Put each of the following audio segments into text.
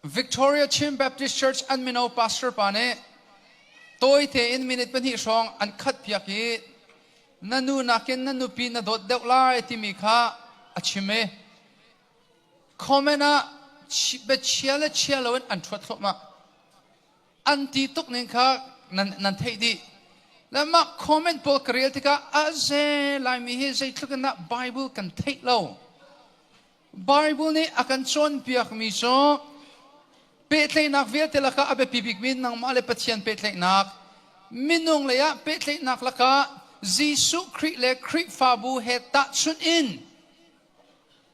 Victoria Chin Baptist Church an mino pastor pa nih tawi tein minute pahnih hrawng an khat piak i na nu nakin na nupi na dawt deuh lai timi kha a chim i comment ah biachia le chia loin an ṭhuat thluahmah. An ti tuk ning kha nan, nan theih dih. Le mah comment pawl ka rel tikah a ze Laimi hi zeitluk in dah Bible kan theih lo. Bible nih a kan cawnpiakmi cu pehtlaihnak vialte lakah a biapi bikmi nangmah le Pathian pehtlaihnak, minung lei ah pehtlaihnak lakah Jesuh Khrih le Khrihfabu he tahchunh in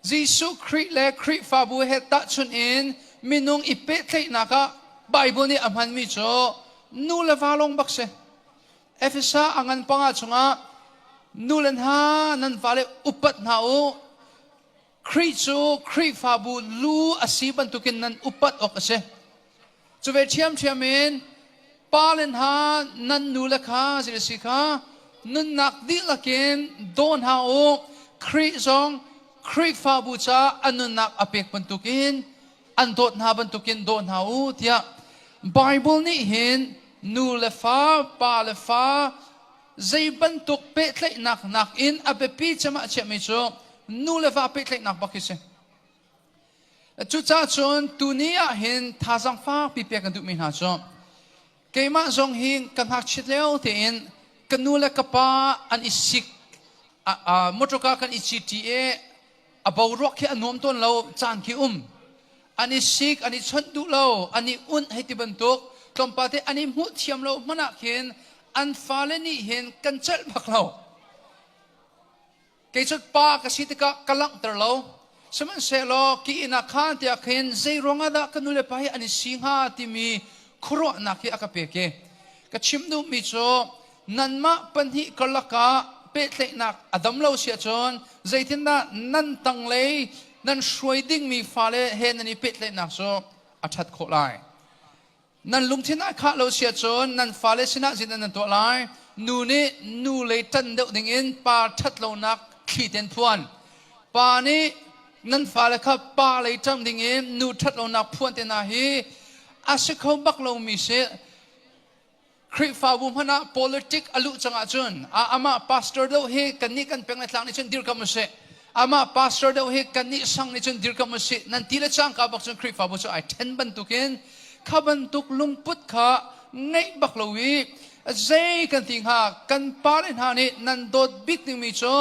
Jesuh Khrih le Khrihfabu he tahchunh in minung i pehtlaihnak ah Bible nih a hmanmi cu nu le va lawng bak si. Efesa a ngan panga chungah nu le hna nan fale upat hna u. Khrih cu Khrihfabu lu a si bantukin nan upat awk a si. Cu ve ṭhiamṭhiam in pa le hna nan nu le kha zei si kha nunnak dihlak in daw hna u. Khrih zong Khrihfabu caah a nunnak a pek bantukin an dawt hna bantukin daw hna u tiah Bible nih hin nu le fa, pa le fa zei bantuk pehtlaihnak nakin a biapi cem ah chiahmi cu nu le va pehtlaihnak bak hi si. Cucaah cun tuni ah hin thazaang fakpi pek kan duhmi hna cu keimah zong hi ka ngakchiat lio tein ka nu le ka pa an i sik motorka kan i citi i a boruak khi a nuam tawn lo caan khi um an i sik an i chawnh duh lo an i unh hei ti bantuk tlawmpal te an i hmuh thiam lo hmanh ah khin an fale nih hin kan celh bak lo Kei cu pa ka si tikah ka langhter lo. Sihmanhsehlaw ki inn ah khan tiah khin zei ruangah dah ka nu le pa hi an i si hnga timi khuaruahnak hi a ka pek i ka chim duhmi cu nanmah pahnih karlak ah pehtlaihnak a dam lo si ahcun zeitindah nan tanglei nan hruai dingmi fale he nan i pehtlaihnak cu a ṭhat khawh lai. Nan lungthin ah khah lo si ahcun nan fale sinah zeidah nan tuah lai? Nu nih nu lei ṭan deuh dingin pa ṭhat lonak thli ten phuan. Pa nih nan fale kha pa lei ṭang dingin nu ṭhat lonak phuan te hna hi a si kho bak lomi si. Khrihfabu hmanh ah politic a luh cang ahcun amah pastor deuh hi kannih kan peng le tlang nih cun dirkamh usih. Amah pastor deuh hi kannih sang nih cun dirkamh usih. Nan ti le cangka bak cun Khrihfabu cu ai ṭhen bantukin kha bantuk lungput kha ngeih bak lo i zei kan ti hnga kan pale hna nih nan dawt bik dingmi cu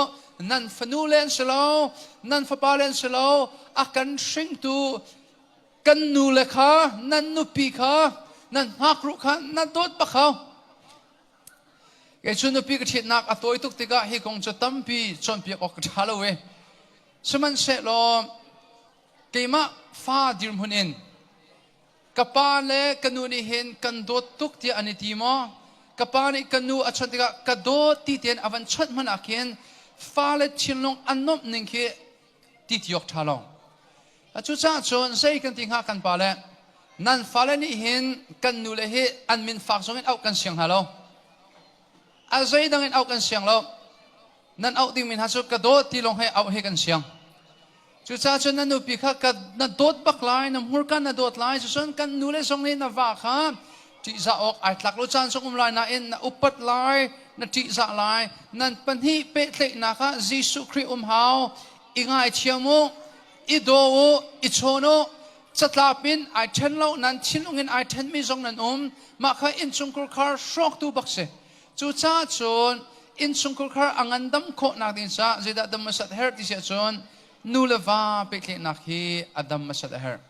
nan fanu le an si lo nan fapa le an si lo a kan hringtu kan nu le kha nan nupi kha nan ngakruh kha na dawt bak hau kei cu nupi ka ṭhitnak a tawi tuk tikah hi kong cu tampi cawnpiak awk ka ṭha lo e sihmanhsehlaw keimah fa dirhmun in ka pa le ka nu nih hin kan dawt tuk tiah an i ti maw ka pa nih ka nu a chawnh tikah ka dawt ti tein a van chawnh hmanh ah khin fale thinlung an nuamh ning khi ti ti awk ṭha lo Cucaah cun zei kan ti hnga kan pale nan fale nih hin kan nule hi an min fak zong in auh kan siang hna lo. A zeidang in auh kan siang lo. Nan auh dingmi hna cu ka dawt ti lawng he auh hi kan siang. Cucaah cun na nupi kha ka na dawt bak lai, na hmurka na dawt lai. Cucun kan nule zong nih na va kha ṭihzah awk ai tlak lo caan zong um lai nain na upat lai, na ṭihzah lai. Nan pahnih pehtlaihnak ah Jesuh Khrih um hau. I ngaithiam u, i daw u, i chawn u. Catlap in ai ṭhen lo, nan thinlung in ai ṭhenmi zong nan um. Mah kha innchungkhar khar hrawktu bak si. Cucaah cun innchungkhar khar a ngandam khawhnak ding caah zeidah dam hmasat a herh ti si ahcun nu le va pehtlaihnak hi a dam hmasat a herh.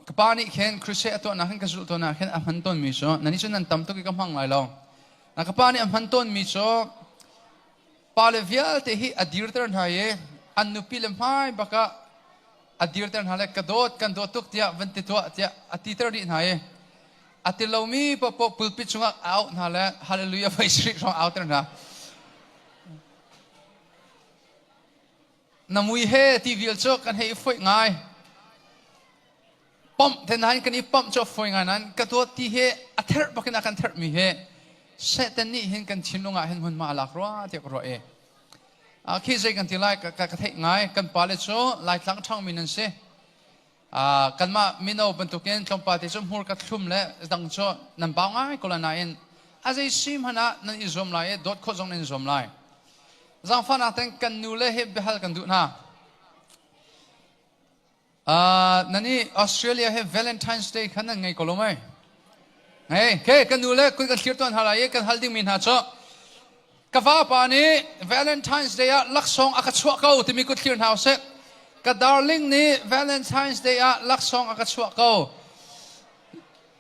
Ka pa nih khin crusade a tuahnak hin ka zulh tawn ah khin a hman tawnmi cu nan cu nan tam tuk i ka hmang lai lo. Na ka pa nih a hman tawnmi cu pale vialte hi a dirter hna i an nupi le hmai bak ah a dirter hna le ka dawt kan dawt tuk tiah van ti tuah tiah a titer dih hna i a ti lomi paohpaoh pulpit chungah a auh hna le hallelujah voi sarih hrawng auter hna. Na mui he ti vial cu kan hei i foih ngai. Pump te nain kan i pump cu a fawi ngai nain ka dawt ti hi a therh bakin a kan therhmi hi Satan nih hin kan thinlung ah hin hmunhma a lak rua tiah ka ruah i. Khi zei kan ti lai ka ka theih ngai. Kan pale cu Laitlang ṭhangmi nan si. Kanmah mino bantukin tlawmpal te cu hmurka thlum le dang cu nan bau ngai ko lai nain a zei si hmanh ah nan i zuam lai i dawt khawh zong nan i zuam lai. Zaangfahnak ten kan nu le he biahal kan duh hna. Nan i Australia he Valentine's Day khan nan ngei ko lo mei? Hei, ke kan nu le kun kan thlir tuan hna lai i kan hal dingmi hna cu ka vapa nih Valentine's Day ah laksawng a ka chuah ko timi kut thlir hna usih. Ka darling nih Valentine's Day ah laksawng a ka chuah ko.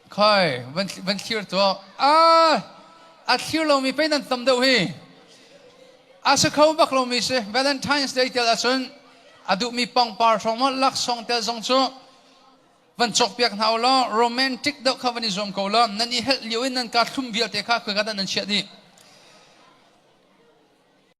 Khoi, van, van thlir tuah. Ah, a thlir lomi pei nan tam deuh hi. A si kho bak lomi si. Valentine's Day tel ahcun a duhmi pangpar hrawng maw laksawng tel zong cu van cawkpiak hna u law romantic deuh kha van i zuam ko law nan i helh lio in nan ka thlum vialte kha khoi ka dah nan chiah dih.